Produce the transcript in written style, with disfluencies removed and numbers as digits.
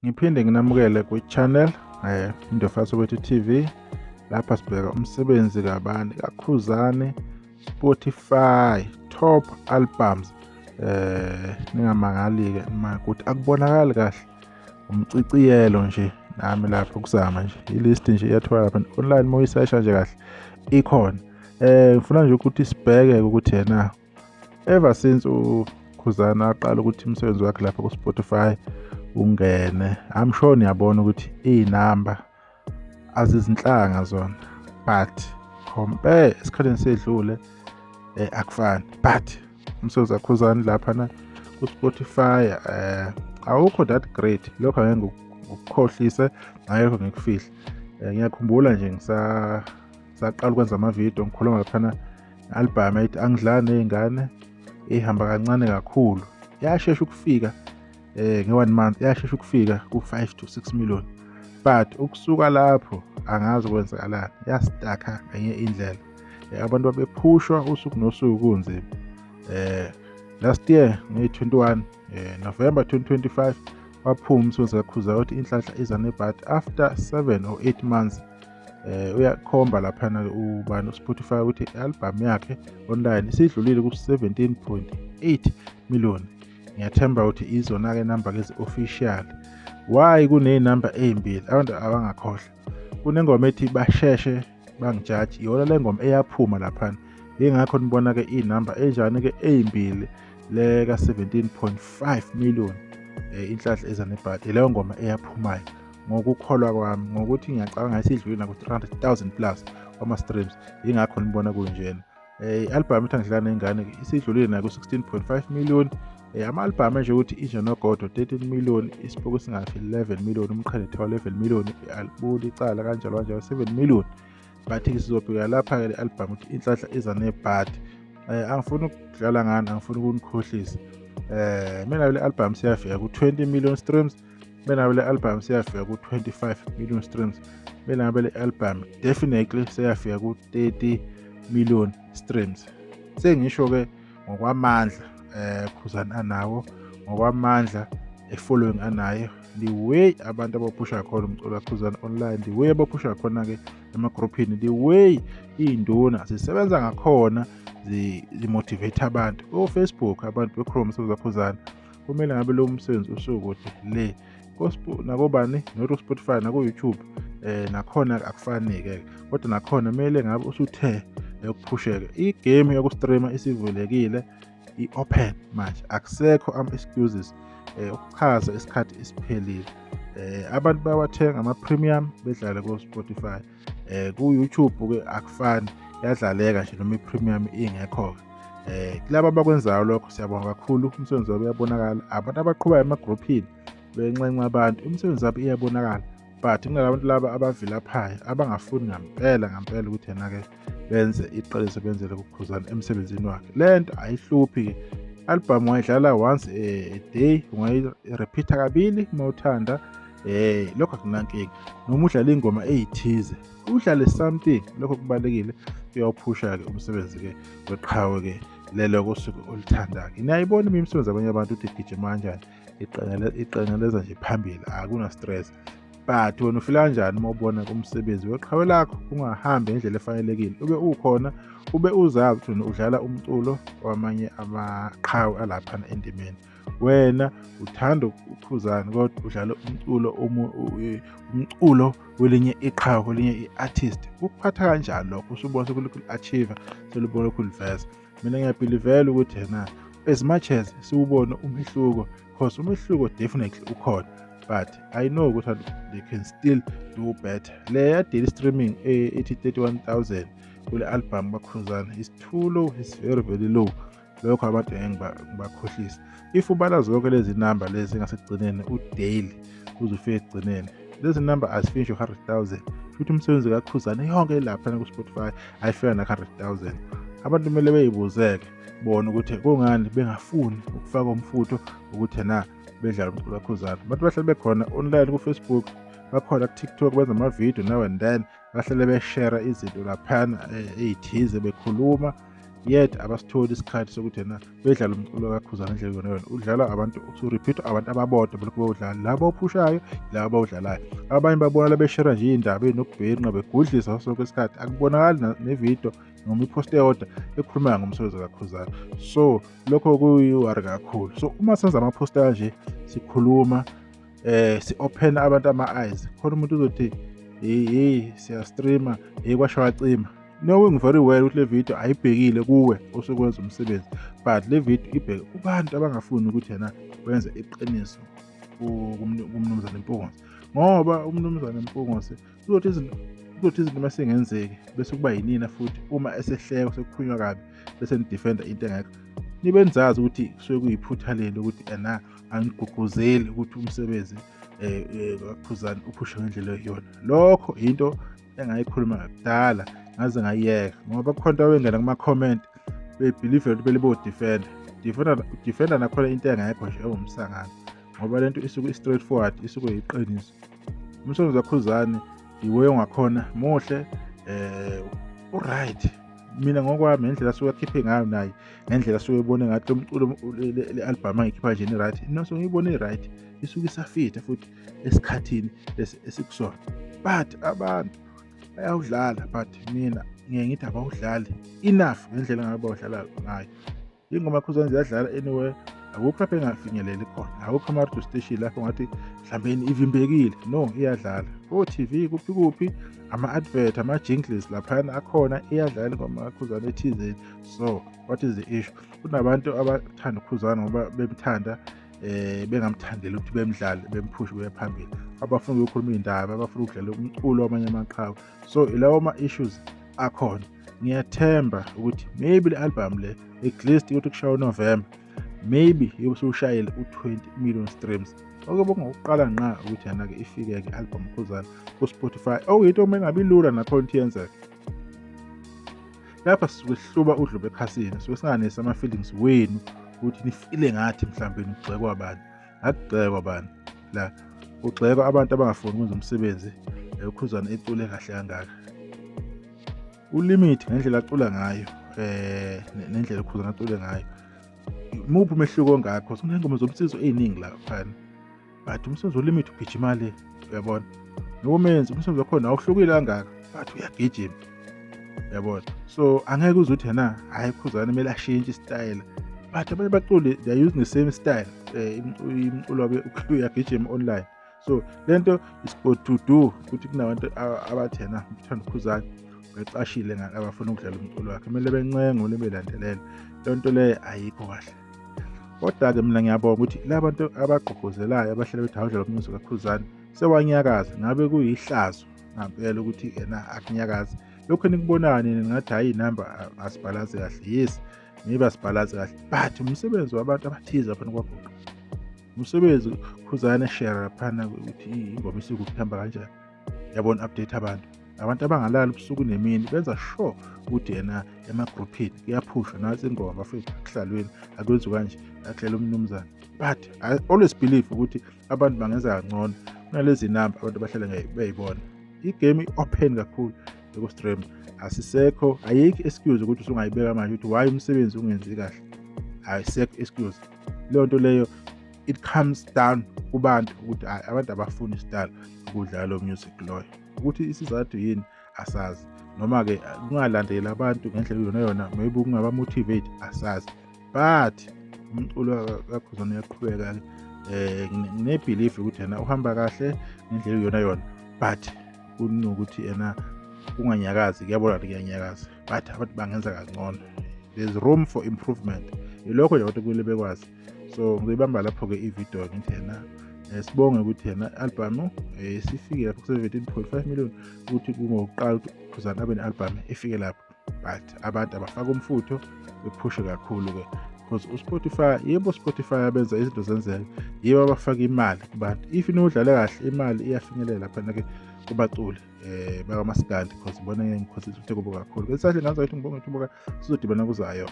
Ngiphinde nginamukele kwi-channel Indofa Soweto TV. Lapha sibheka umsebenzi kabani kaKhuzani Spotify top albums. Ningamangali-ke ukuthi akubonakali kahle, umciciyelo nje nami lapho kuzama nje i-list nje iyatholakala lapha online uma uyisesha nje kahle ikhona. Ngifuna nje ukuthi sibheke ukuthi yena ever since uKhuzani aqala ukuthi umsebenzi wakhe lapha ku-Spotify ungene, I'm sure niyabona ukuthi iy'namba azizinhlanga zona, but compare esikhathini sedlule akufani. But umsebenzi kaKhuzani laphana ku-Spotify awukho that great. Lokho angeke ngikukhohlise, angeke ngikufihle. Ngiyakhumbula nje ngisaqala ukwenza amavidiyo ngikhuluma laphana album ethi Angidlali Ney'ngane, ihamba kancane kakhulu, yashesha ukufika nge-1 month, yashesha ukufika ku-5 to 6 million. But ukusuka lapho angazi kwenzakalani, yastakha ngenye indlela. Abantu babephushwa usuku nosuku kunzima. Last year nge-21 November 2025 waphuma umsebenzi kaKhuzani uthi Inhlanhla Iza Nebhadi. After 7 or 8 months uyakhomba laphana ubani uSpotify ukuthi i-album yakhe online isidlulile ku-17.8 million. Ngiyathemba ukuthi izona-ke namba ke ezi-official. Why kuney'namba ey'mbili? Abantu abangakhohlwa, kunengoma ethi Basheshe Bangijaji, iyona le ngoma eyaphuma laphana, yingakho nibona-ke iy'namba enjani-ke ey'mbili, le ka-17.5 million Inhlanhla Eza Nebhadi, leyo ngoma eyaphumayo. Ngokukholwa kwami, ngokuthi ngiyacabanga isidlulile naku-300,000 plus kwama-streams, yingakho nibona kunjena. I-album ethi Angidlali Ney'ngane isidlulile naku-16.5 million. Ama-album nje ukuthi Inja Nogodo 13 million, Isipoko Singafi 11 million, Umqhele 11 million, i-Alibuli Icala kanjalo kanjalo 7 million. But-ke sizobheka lapha-ke le album ukuthi Inhlanhla Iza Nebhadi. Angifuni ukudlala ngani, angifuni ukunikhohlisa. Mina le album siyafika ku-20 million streams, mina le album siyafika ku-25 million streams, mina le album definitely seyafika ku-30 million streams. Sengisho-ke ngokwamandla Khuzani anawo, ngokwamandla e-following anayo, the way abantu abaphusha khona umculo kaKhuzani online, the way abaphusha khona-ke emagruphini, the way iy'nduna zisebenza ngakhona zi-motivate abantu ko-Facebook, abantu bekhuluma umsebenzi kaKhuzani. Kumele ngabe lo msebenzi usukude le nakobani, not ku-Spotify, naku-YouTube nakhona akufani-ke, kodwa nakhona kumele ngabe usuthe ukuphusheka. I-game yoku-streama isivulekile, i-open manje, akusekho ama-excuses ukuchaza isikhathi esiphelile. Abantu bayawathenga ama-premium bedlale ko-Spotify. Ku-YouTube-ke akufani, kuyadlaleka nje noma i-premium ingekho-ke. Kulaba abakwenzayo lokho siyabonga kakhulu, umsebenzi wabo uyabonakala. Abantu abaqhubayo emagruphini benxenxa abantu, imisebenzi yabo iyabonakala. But kunalabantu laba abavilaphayo abangafuni ngampela ngampela ukuthi yena-ke benze iqiniso, benzele kuKhuzani emsebenzini wakhe. Le nto ayihluphi-ke, album ungayidlala once a day, ungayi-repeat-a kabili uma uthanda, lokho akunankinga. Noma udlale iy'ngoma ey'thize, udlale something, lokho kubalulekile, kuyawuphusha-ke umsebenzi-ke weqhawe-ke lelo kosuku oluthandayo. Niyayibona imisebenzi abanye abantu ukuthi igijima kanjani, iqengeleza nje phambili, akuna stress. But wena ufila kanjani uma ubona umsebenzi weqhawe lakho ungahambi ngendlela efanelekile, ube ukhona, ube uzazi ukuthi udlala umculo wamanye amaqhawe alaphana endimeni? Wena uthanda uKhuzani kodwa udlala umculo umculo welinye iqhawe, welinye i-artist. Kukuphatha kanjani lokho usubona sekulokhu achieve, selubona lokhu liveza? Mina ngiya-believe-a ukuthi yena as much as siwubone umehluko, because umehluko definitely ukhona, but I know ukuthi they can still do better. Le ya daily streaming ethi 31,000 kule album kaKhuzani is too low, is very very low. Lokho abantu ngeke ngibakhohlise. If ubala zonke lezi namba lezi ngasekugcineni, u-daily uze ufike ekugcineni, lezi namba azifiki nje 100,000. Futhi umsebenzi kaKhuzani yonke laphana ku-Spotify ayifika na-100,000. Abantu kumele bey'buzeke bona ukuthi kungani bengafuni ukufaka umfutho ukuthi na bedlala umculo kaKhuzani. Abantu bahlale bekhona online ku-Facebook, bakhona ku-TikTok, benza amavidiyo now and then, bahlale beshare izinto laphana ey'thize bekhuluma. Yet abasitholi isikhathi sokuthi yena bedlala umculo kaKhuzani ngendlela yona yona. Udlalwa abantu, usu-repeat abantu ababodwa belokhu bewudlala, laba ophushayo, laba abawudlalayo. Abanye babonakala beshera nje iy'ndaba ey'nokubhenqa begudlisa ngaso sonke isikhathi, akubonakali nevidiyo noma iphosti eyodwa ekhulumayo ngomsebenzi kaKhuzani. So lokho kuyi-worry kakhulu. So uma senza amaphosta kanje sikhuluma si-open abantu ama-eyes, khona umuntu uzothi hey hey siya-streama, hey kwasho wacima, knowing very well ukuthi le video ayibhekile kuwe osukwenza umsebenzi, but le video ibheke kubantu abangafuni ukuthi yena wenze iqiniso kuMnumzane Mpungose, ngoba uMnumzane Mpungose uzothi izinto uma singenzeki bese kuba yinina futhi uma esehleka sekukhulunywa kabi bese nidefenda into engekho, nibe nizazi ukuthi kusuke kuyiphutha lelo ukuthi ena anigqugquzeli ukuthi umsebenzi kaKhuzani uphushe ngendlela eyiyona. Lokho into engayikhuluma kudala ngaze ngayiyeka, ngoba kukhona into abengena kuma-comment bebhilive ukuthi bele bo-defenda defenda nakhona into engekho nje ewumsangano, ngoba lento isuke i-straight forward, isuke iyiqiniso. Umsebenzi kaKhuzani iwe ongakhona muhle, u-right. Mina ngokwami ngendlela asuke akhiphe ngayo naye, ngendlela asuke ebone ngathi lo mculo le album angikhipha nje ni-right, no, so ngiyibone i-right, isuke isafitha futhi esikhathini esikusona. But abantu bayawudlala, but mina ngiye ngithi abawudlali enough ngendlela engabe bawudlala ngayo. Ingoma Khuzani ziyadlala anyway, akukho lapho engafinyeleli khona, akukho ama-radio station lapho ngathi mhlawumbe ivimbekile, no, iyadlala ko-TV kuphi kuphi, ama-advert, ama-jingles laphayana akhona, iyadlala ingoma kaKhuzani ethizeni. So what is the issue? Kunabantu abathanda uKhuzani ngoba bemthanda, bengamthandeli ukuthi bemdlale bemphushe kuye phambili, abafuna ukukhuluma iy'ndaba, abafuna ukudlala umculo wamanye amaqhawe. So ilawo ma-issues akhona. Ngiyathemba ukuthi maybe le album le at least ukuthi kushaya uNovember, maybe yobe sewushayile u-20 million streams, okuyobe kungokuqala ngqa ukuthi yena-ke ifike-ke i-album Khuzani ku-Spotify, okuyinto uma ingabi lula nakhona ukuthi yenzeke. Lapha sisuke sihluba udlubu ekhasini, suke singanesi ama-feelings wenu ukuthi nifile ngathi mhlawumbe nigxekwa bani. Akugxekwa bani la, kugxekwa abantu abangafuni ukwenza umsebenzi uKhuzani ecule kahle kangaka. Ulimit ngendlela acula ngayo nendlela uKhuzani acule ngayo, muphi umehluko ongakho? Kuney'ngoma zomsizo ey'ningi laphana, but umsebenzi wolimit ugijima le, uyabona. Nokumenzi umsebenzi wakhona awuhlukile kangaka, but uyagijima, uyabona. So angeke uze uthi yena hhayi Khuzani kumele ashintshe isitayela, but abanye baculi they are using the same style, umculo wabo uyagijima online. So lento is got to do ukuthi kunabantu abathi yena uthanda uKhuzani becashile abafuna ukudlala umculo wakhe, kumele bencenge, kumele belandelele. Leyo nto leyo ayikho kahle. Kodwa-ke mina ngiyabonga ukuthi la bantu abagqugquzelayo abahlele bethi awudlala umculo kaKhuzani sewanyakaza, ngabe kuyihlazo ngampela ukuthi yena akunyakazi. Lokhu enikubonayo nina ngathi hhayi iy'namba asibhalansi kahle, yes maybe asibhalansi kahle, but umsebenzi wabantu abathize laphana kwaGuqa, umsebenzi Khuzani eshare laphana ukuthi ingoma isukuphi ihamba kanjani, yabona, update abantu abangalali ubusuku nemini, benza sure ukuthi yena emagruphini kuyaphushwa nansi ingoma bafethu, akuhlalweni akwenziwa kanje, akuhlela umnumzane. But I always believe ukuthi abantu bangenza kangcono kunalezi namba abantu abahlala beyibona. I-game i-open kakhulu eku-stream, asisekho, ayikho excuse ukuthi usungayibeka manje ukuthi why umsebenzi ungenzi kahle, ayisekho excuse. Leyo nto leyo it comes down kubantu ukuthi hayi abantu abafuni isidalo ukudlala lo music loyo, ukuthi isizathu yini asazi, noma-ke kungalandeli abantu ngendlela yona yona, maybe kungaba-motivate asazi, but umculo kaKhuzani uyaqhubeka-ke. Ngine-belief ukuthi yena uhamba kahle ngendlela yona yona, but kunokuthi yena kunganyakazi, kuyabona ukuthi kuyanyakaza, but abantu bangenza kangcono, there's room for improvement. Ilokho nje abantu kumele bekwazi. So ngizoyibamba lapho-ke ividiyo ngithi yena sibonge ukuthi yena i-album sifike lapho ku-17.5 million, ukuthi kungokuqala ukuthi Khuzani abe ne-album efike lapho, but abantu abafake umfutho bephushe kakhulu-ke, because uSpotify, yebo Spotify abenza izinto zenzeke, yibo abafaka imali kubantu. If nodlala kahle imali iyafinyelela laphana-ke kubaculi bakamaskandi, because ibona ngeke ngikhohlise ukuthi kubo kakhulu. Kwesahle ngazo ukuthi ngibonge ithuba, sizodibana kuzayo.